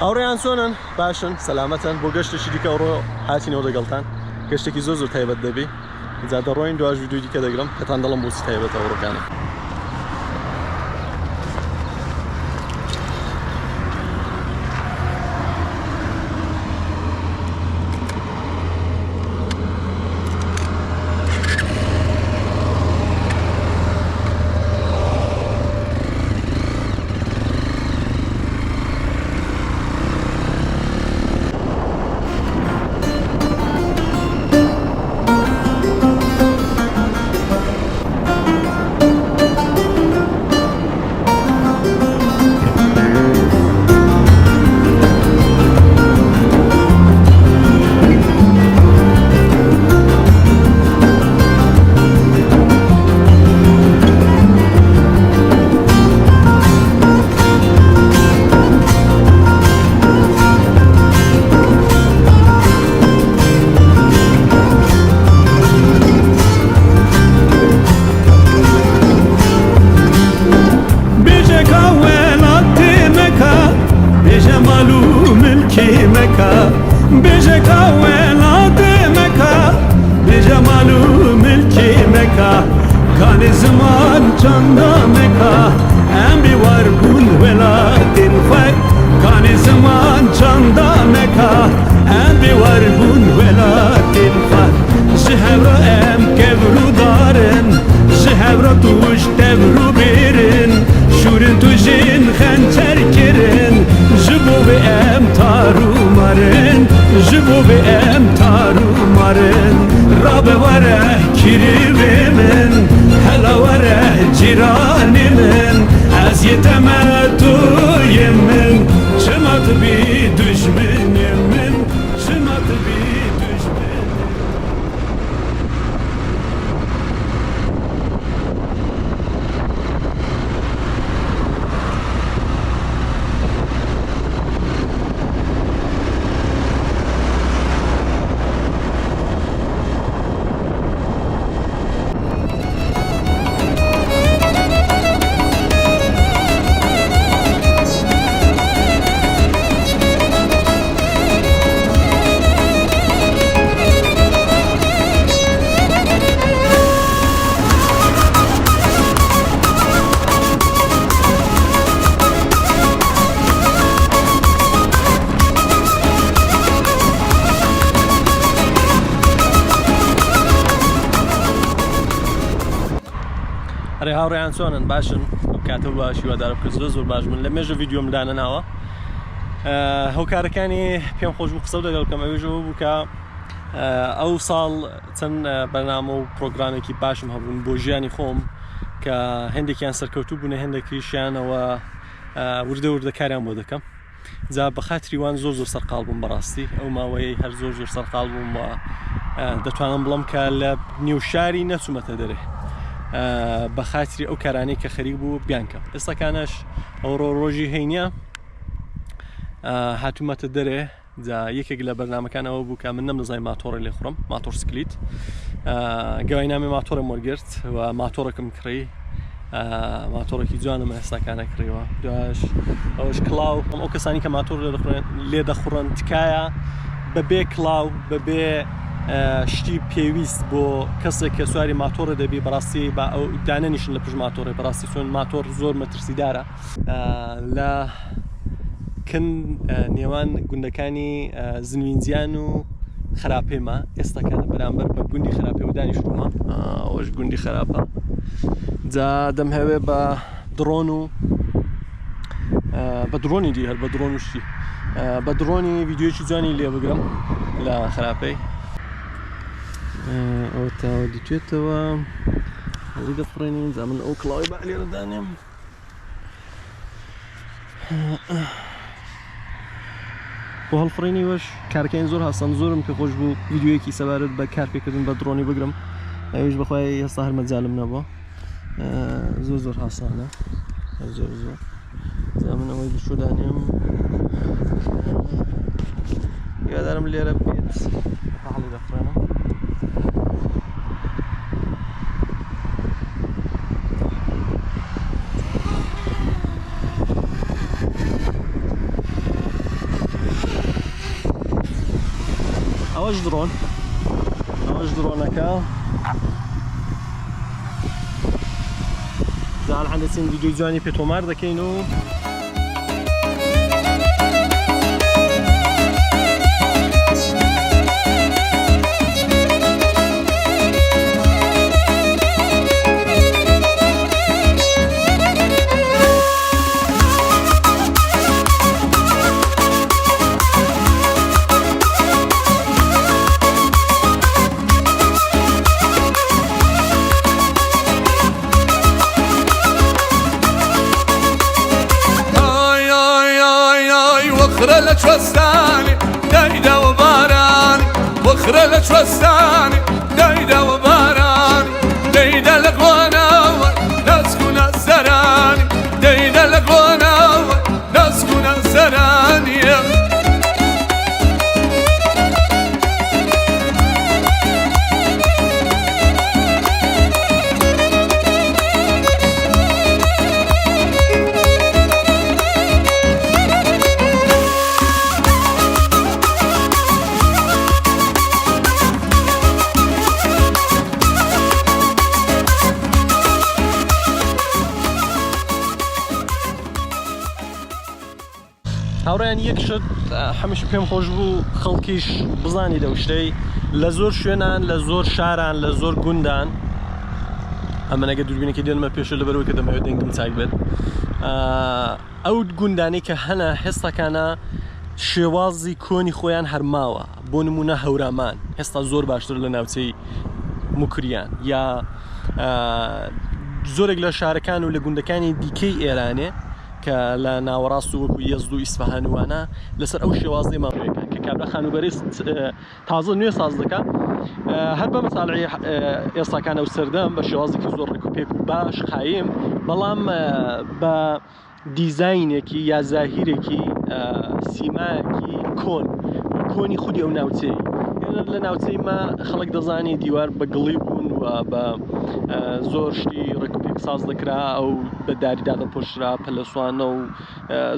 هاوڕێیان چۆنن؟ باشن؟ سەلامەتن؟ بۆ گەشتێکی دیکە ئەوڕۆ هاتینەوە لەگەڵتان. گەشتێکی زۆر زۆر تایبەت دەبی. جا دەڕۆین دواش ڤیدیۆی دیکە دەگرم پێتان دەڵم بۆچی تایبەتە ئەوڕۆکانە. ئەرێ هاوڕێیان چۆنن باشن ئەو کاتە باش هیوادارم کە زۆر زۆر باش بن لە مێژە ڤیدیۆم دانەناوە هۆکارەکانی پێم خۆش بوو قسە لەگەڵ کەم ئەوێژەوە بوو کە ئەو ساڵ چەند بەرنامە و پرۆگرامێکی باشم هەبوون بۆ ژیانی خۆم کە هەندێکیان سەرکەوتوو بوون هەندێکیشیانەوە وردە وردە کاریان بۆ دەکەم جا بە خاتری وان زۆر زۆر سەرقاڵ بووم بەڕاستی ئەو ماوەیە هەر زۆر زۆر سەرقاڵ بووم و دەتوانم بڵم کە لە نێو شاری نەچوومەتە دەرێ بە خاتری ئەو کارانەی کە خەریک بوو بیانکەم ئێستاکانش ئەوڕۆ ڕۆژی هەینە هاتوومەتە دەرێ جا یەکێک لە بەرنامەکان ئەوە بوو کە من نەمدەزانی ماتۆڕی لێ خوڕم ماتۆر سکلیت گەوای نامی ماتۆرم وەرگرت و ماتۆڕێکم کڕی ماتۆڕێکی جوانم ئێستاکانە کڕیوە دواش ئەوش کڵاو ئەو کەسانی کە ماتۆر لێ دەخوڕن تکایە بەبێ کڵاو بەبێ شتی پێویست بۆ کەسێک کە سواری ماتۆڕە دەبی بەڕاستی با ئەو دانەنیشن لە پشت ماتۆڕێ بەڕاستی چۆن ماتۆر زۆر مەترسیدارە لە کن نێوان گوندەکانی زنوینجیان و خراپێمە ئێستاکە بەرامبەر بە گوندی خراپێ و دانیشتومە ئەوەش گوندی خراپە جا دەمهەوێ بە دڕۆن و بە دڕۆنی دی هەر بە دڕۆن و شتی بە دڕۆنی ڤیددیوکی جوانی لێ بگرم لە خراپەی ئەو تاوە دەچێتەوە هەڵی دەفڕێنین جا من ئەو کڵاوی بە لێرە دانێم بۆ هەڵفڕینی وەش کارەکەین زۆر هاسان زۆرم پێ خۆش بوو ڤیدیۆیەکی سەبارەت بە کارپێکردن بە درۆنی بگرم ئەویش بەخوای هێستا هەر مەجالم نەبووە زۆر زۆر هاسانە زۆر زۆر من ئەوەی لەشۆ دانێم هیوادارم لێرە بێت هەڵی دەفڕێنم ئەوەش drone، ئەوەش drone ەکە. زان هەندەچین ڤیدیۆی جوانی پێ تۆمار دەکەین و وەخرە لە کوێستانی دایدە و بارانی، وەخرە لە کوێستانی دایدە و بارانی، دەیدە لە گۆناوە ناسک و نازدارانی، دەیدە لە گۆناوە ناسک و نازدارانی. هاوڕێیان یەک شت هەمیشە پێم خۆش بوو خەڵکیش بزانی لەو شتەی لە زۆر شوێنان لە زۆر شاران لە زۆر گوندان ئەمەگە دووربینەکە دێنمە پێشە لەبەرەوە کە دەمەوێت دەنگم چاک بێت ئەو گوندانەی کە هەنە هێستاکانە شێوازی کۆنی خۆیان هەرماوە بۆ نمونە هەورامان هێستا زۆر باشتر لە ناوچەی موکریان یا زۆرێک لە شارەکان و لە گوندەکانی دیکەی ئێرانێ کە لە ناوەڕاست و وەکو یەزد و ئیسفەهان و وانە لەسەر ئەو شێوازەی ماوەیەکە کە کابرا خانووبەرەی تازە نوێ ساز دەکا هەر بە مەسالعی ئێستاکان ئەو سەردەم بە شێوازێکی زۆر ڕێک و پێک و باش قایم بەڵام بە دیزاینێکی یا زاهیرێکی سیمایەکی کۆن کۆنی خودی ئەو ناوچەی لە ناوچەی ما خەڵک دەزانی دیوار بە گڵی بوون و بە زۆر شتی ڕێک و پێک ساز دەکرا ئەو بە داری دادەپۆشرا پەلەسوانە و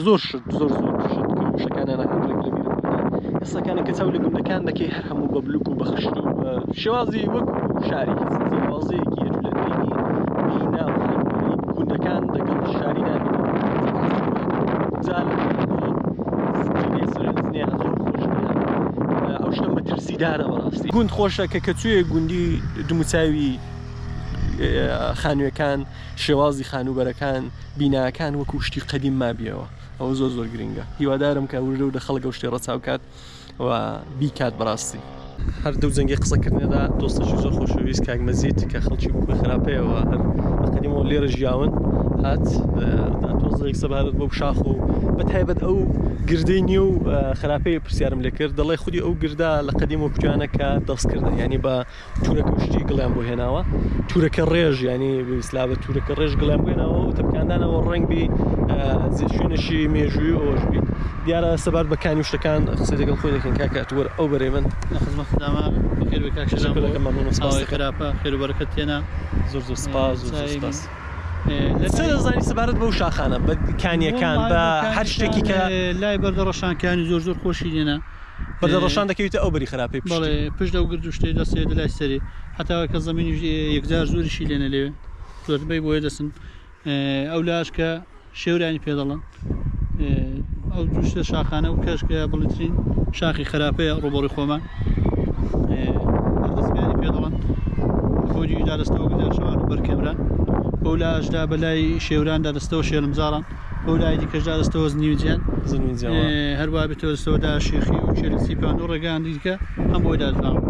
زۆر شت زۆر زۆر شت کە وشەکانیان هەر ڕێک لە بیرم نییە. ئێستاکانە کە چاو لە گوندەکان دەکەی هەر هەموو بە بلوک و بە خشت و بە شێوازی وەکو شاری هیچ جیاوازییەکی هەر لە بەینی بینا و خانووبەرەی گوندەکان دەگەڵ شاری نابینی. جا زۆر جێگەی سەرنج نییە زۆر خۆش نییە ئەو شتە مەترسیدارە بەڕاستی. گوند خۆشە کە کە چوویە گوندی دموچاوی خانوویەکان شێوازی خانووبەرەکان بیناکان وەکو شتی قەدیم مابیەوە ئەوە زۆر زۆر گرنگە هیوادارم کە وردە وردە خەڵک ئەو شتێ ڕەچاو کات و بیکات بەڕاستی. هەر دەو جەنگی قسەکردنەدا دۆستێکی زۆر خۆشەویست کاک مەجید کە خەڵکی بوو بە خراپەیەوە هەر لە قەدیمەوە لێرە ژیاون هات تۆزێک سەبارەت بەو شاخ و بە تایبەت ئەو گردەی نێو خراپەی پرسیارم لێ کرد دەڵێ خودی ئەو گردە لە قەدیمەوە کوتیانە کە دەستکردە یعنی بە تورەکە و شتی گڵیان بۆ هێناوە تورەکە ڕێژ ینی بسلا بە تورەکە ڕێژ گڵیان بۆ هێناوە و تەپکاندانەوە ڕەنگ بی شوێنێکی مێژووی ئەوەش بیت دیارە سەبارەت بە کانی و شتەکان قسەی لەگەڵ خۆی دەکەین کاکە ئەتووەر ئەو بەرەی من لە خزمەت داما بەخێر بێ کاک شێران تەشەکر دەکەم مەمنون و سپاس ئاوای دەکەم خراپە خێر و بەرەکەت تێنا زۆر زۆر سپاس زۆر زۆر چای سپاس لە چ لای دەزانی سەبارەت بەو شاخانە بە کانیەکان وەڵڵاهی بە بە هەر شتێکی کانیەکان کە لای بەردەڕەشان کانی زۆر زۆر خۆشی لێنا بەردە ڕەشان دەکەویتە ئەو بەری خراپەی پشتی. بەڵێ پشت ئەو گرد و شتەی دەستێ دەلای سەرێ هەتا کە زەمینیش یەکجار زۆریشی لێنە لەوێ زۆربەی بۆیە دەسن ئەو لاش کە شێورانی پێ دەڵێن ئەو دوو شاخانە و کەش کە بڵیترین شاخی خراپەیە ڕوبەڕی خۆمان دەستیانی پێ دەڵێن بۆ دادەستەوە گدارشەوان و بەرکەمران بەو لاشدا بەلای شێوراندا دەستەوە شێلمزاران بەو لای دیکەشدا دەستەوە زنیوجیان زنویجیان هەروە بێتەوە دەستەوە دا شێخی و چێلسی پان و ڕێگان دیکە هەم بۆی دادراوە.